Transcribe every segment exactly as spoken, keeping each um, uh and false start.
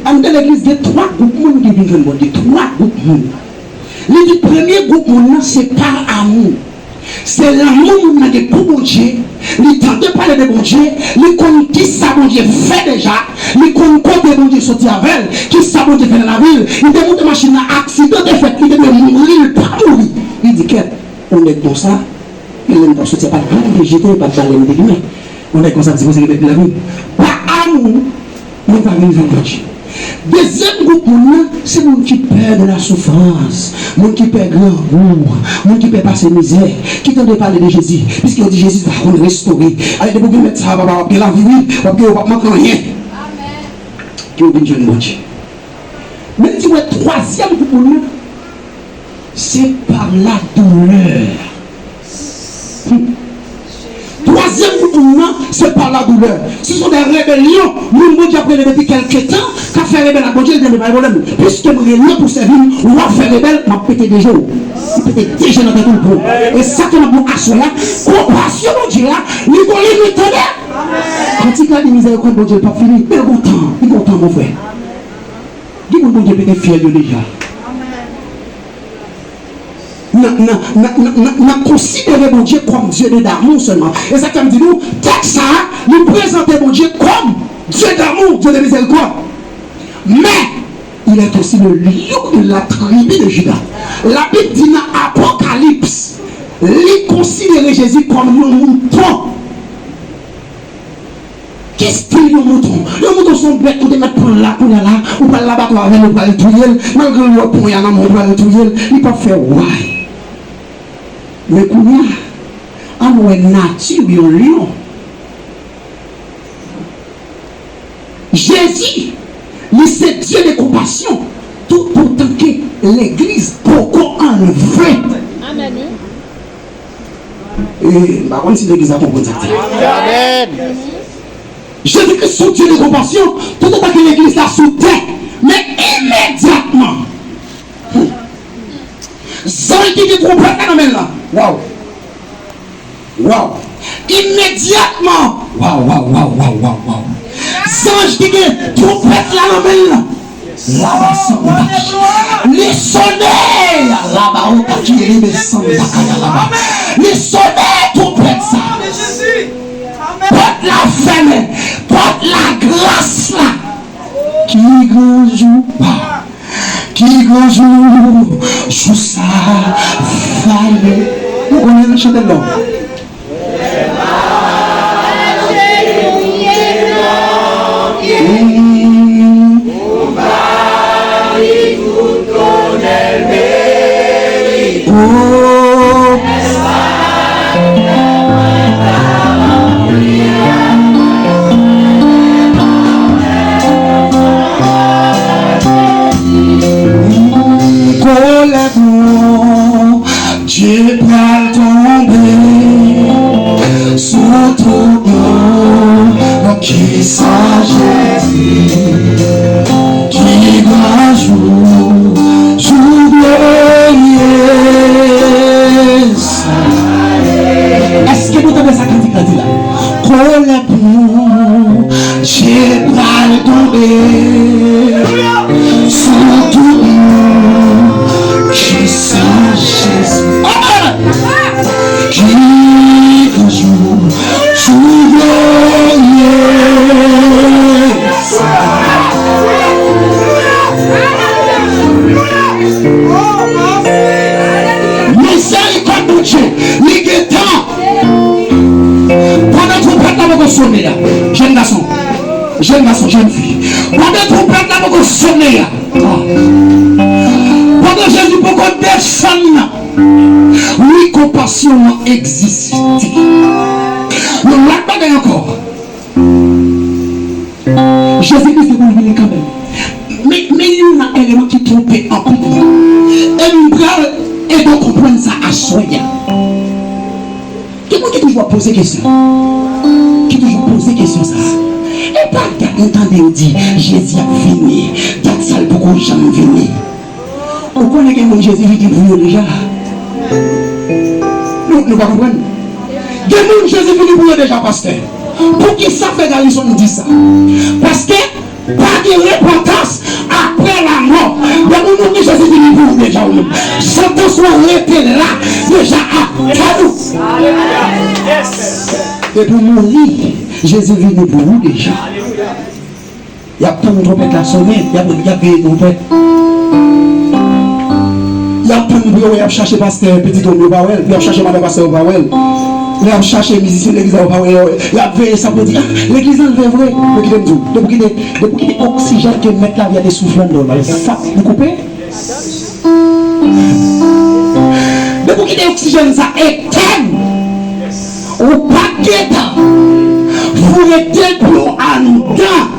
Anndan legliz, gen twa gwoup moun ki vin jwenn Bondye. Twa gwoup moun. Li di premye gwoup moun nan se pa amou. Se lanmou moun nan gen pou Bondye. Li tande pale de Bondye. Li konn ki sa Bondye fè deja. Li konn kote Bondye soti avè l. Ki sa Bondye fè nan lavi l. Li te moute machin nan, aksidan te fèt. Li te dwe mouri, li pa mouri. Li di, kèt, yon nèg konsa, yon nèg konsa, se pa t vle jete, pa t vle mete limen. Yon nèg konsa sipoze remèt li lavi. Pa amou, moun pa vin jwenn Bondye. Dezyèm gwoup moun nan, se moun ki pè de la soufrans, moun ki pè grangou, moun ki pè pase mizè, ki tande pale de Jezi, piske yo di Jezi va konn restore. Ale depi w gen mèt sa a, papa, w ap gen lavi, wi, w ap gen, w ap manke anyen. Ki yo vin jwenn Bondye. Men di wè twazyèm gwoup moun nan, se pa la doulè. Hmm. Twazyèm gwoup moun nan, se pa la doulè. Ce sont des rébellions. Moun Bondye ap rele depi kèlke tan, k ap fè rebèl ak Bondye, li di, "Pa gen pwoblèm. Piske m rele w pou w sèvi m, w ap fè rebèl, m ap pete de je w." Li pete de je nan tèt ou pou. E sa ke m ap di w aswè a, konpasyon Bondye a, li gon limit, tande. Kantik la di mizèrikòd Bondye p ap fini, men l gon tan, li gon tan, mon frè. Gen moun Bondye pete fyèl yo deja. N ap, n ap, n ap, n ap, n ap, n ap konsidere Bondye kòm Dieu de d'amour sèlman. E sa k fè m di nou, tèks sa a, li prezante Bondye kòm Dieu d'amour, Dieu de miséricorde. Mais, il est aussi le lion de la tribu de Juda. Labib di nan Apokalips, li konsidere Jezi kòm yon mouton. Ki stil yon mouton? Yon mouton se yon bèt ou te mèt pran l la, kounye a la, ou pral labatwa avè l, ou pral touye l, malgre l wè ponya nan men w, ou pral touye l, li p ap fè way. Men kounye a, ann wè nati yon lyon. Jezi, li se Dye de konpasyon, tout otan ke legliz poko anlve. Amèn, wi. E, m pa konn si legliz la konprann sa k di. Amèn. Jezi Kris se yon Dye de konpasyon, tout otan ke legliz la sou tè. Men imedyatman, zanj ki gen twonpèt la nan men l lan. Waw! Waw! Imedyatman! Waw, waw, waw, waw, waw, waw! Zanj ki gen twonpèt la nan men l lan. Laba sandaki. Li sone. Laba otaki elebe sandakaya laba. Li sone twonpèt sa. Pòt la fèmen. Pòt lagras la. Ki gran jou. Ki gran jou. Jou sa. Fale. Nou konnen nou chante l non. Kolè Bondye pral tonbe sou tout nou. Kisa Jezi, ki gran jou, jou glorye sa. Èske nou tande sa kantik la di la? Kolè Bondye pral tonbe sou tout moun ki sajes. Amen! Ki gran jou, jou glorye sa. Mizèrikòd Bondye, li gen tan. Pandan twonpèt la poko sone a, jèn gason, jèn gason, jèn fi, pandan twonpèt la poko sone a, pandan Jezi poko desann nan, wi, konpasyon an egziste. Yon lòt bagay ankò, Jezi Kris te pou l vini kanmenm. Men, men youn nan eleman ki twonpe anpil moun. E m pral ede w konprann sa aswè a. Gen moun ki toujou ap poze kesyon. Ki toujou poze kesyon sa a. E pa dat nou tande yo di Jezi ap vini, dat sa l poko janm vini. Ou konnen gen moun Jezi vini pou yo deja? Nou, nou pa konprann? Gen moun Jezi vini pou yo deja, pastè. Poukisa frè Garrison di sa? Paske Pa gen repantans apre lanmò. Depi w mouri, Jezi vini pou ou deja ou menm. Santans ou an rete la deja atè ou. Depi w mouri, Jezi vini pou ou deja. Y ap tann twonpèt la sonnen, y ap, y ap veye twonpèt. Y ap tann pou yo wè, y ap chache pastè, pitit yo, yo pa wè l. Y ap chache madan pastè, yo pa wè l. Y ap chache mizisyen legliz la, yo pa wè l. Y ap veye sa pou di, ah, legliz la leve vre. Yo kite m di w, depi w kite, depi w kite oksijèn ke mèt lavi a te soufle anndan w la, sa li koupe. Depi w kite oksijèn sa etèn, ou pa t gentan foure de pye w anndan.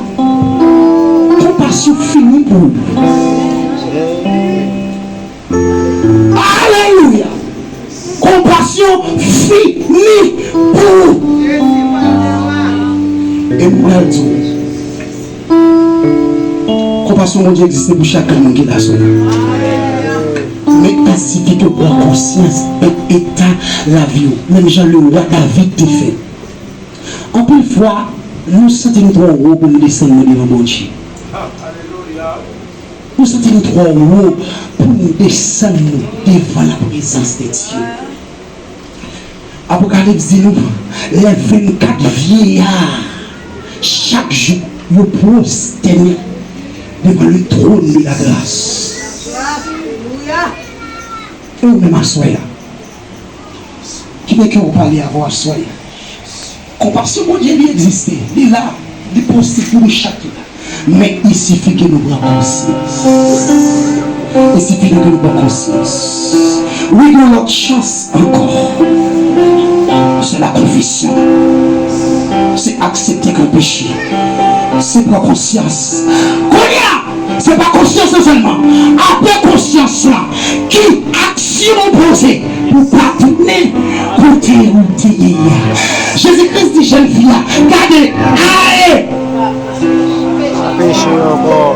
Konpasyon fini pou ou. Alelouya! Konpasyon fini pou ou. E m pral di w, konpasyon Bondye egziste pou chak grenn moun ki la sou la. Men il sifi ke w pran konsyans de eta lavi w, menm jan lewa David te fè. Anpil fwa, nou santi nou twò wo pou nou desann nou devan Bondye. Nou santi nou twò wo pou nou desann nou devan la prezans de Dye. Apokalips di nou, lè vennkat vyeya, chak jou, yo pwostène devan le trône de la grâce. E ou menm aswè a, ki de kè ou pale avè w aswè a? Konpasyon Bondye li egziste, li la, li posib pou nou chak ki la. Men il sifi ke nou pran konsyans. Il sifi ke nou pran konsyans. Wi, gen yon lòt chans ankò. Se la konfesyon. Se aksepte ke w peche. Se pran konsyans. Kounye a, se pa konsyans lan sèlman. Apre konsyans lan, ki aksyon w poze pou w patounen kote w te ye a? Jezi Kris di jèn fi a, gade, ale! Peche ankò.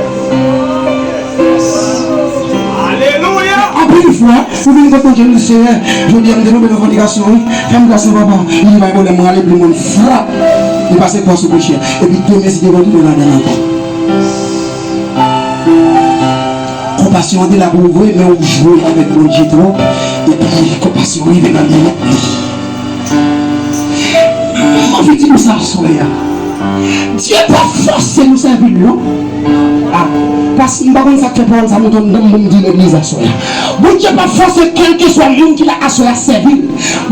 Alelouya! Anpil fwa, ou vin kot Bondye, ou di, Seyè, jodi a m te tonbe nan fònikasyon, wi. Fè m gras, non, papa. Li di, pa gen pwoblèm, mwen ale pli lwen, frap. Li pase kwa sou peche a. Epi demen, si Dye vle, ou tounen ladan l ankò. Konpasyon an te la pou ou vre, men ou jwe avèk Bondye twòp, epi konpasyon rive nan limit li. M anvi di nou sa aswè a. Dye p ap fòse nou sèvi l, non. A, paske m pa konn sa k fè pawòl sa monte anndan m pou m di legliz aswè a. Bondye p ap fòse kèlkeswa moun ki la aswè a sèvi l.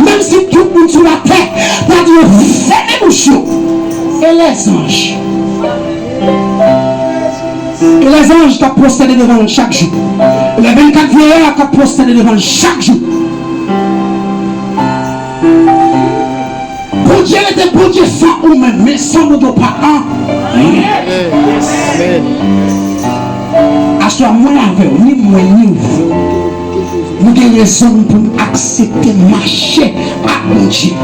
Menm si tout moun sou latè ta di yo fèmen bouch yo. E lèzanj? E lèzanj k ap pwostène devan l chak jou. E lè vennkat vyeya k ap pwostène devan l chak jou. Bondye rete Bondye san ou menm, men san Bondye w pa anyen. Aswè a, mwen avè w, ni mwen ni ou, nou gen rezon pou n aksepte mache ak Bondye.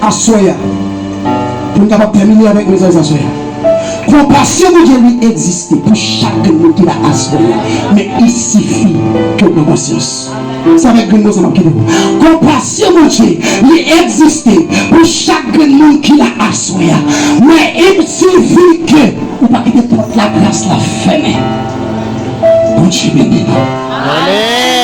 Aswè a, pou n kapab tèmine avèk mesaj aswè a, konpasyon Bondye li egziste pou chak grenn moun ki la aswè a, men il sifi ke w pran konsyans. Se avèk grenn mo sa m ap kite w. Konpasyon Bondye li egziste pou chak grenn moun ki la aswè a, men il sifi ke ou pa kite pòt lagras la fèmen. Bondye beni nou. Amèn.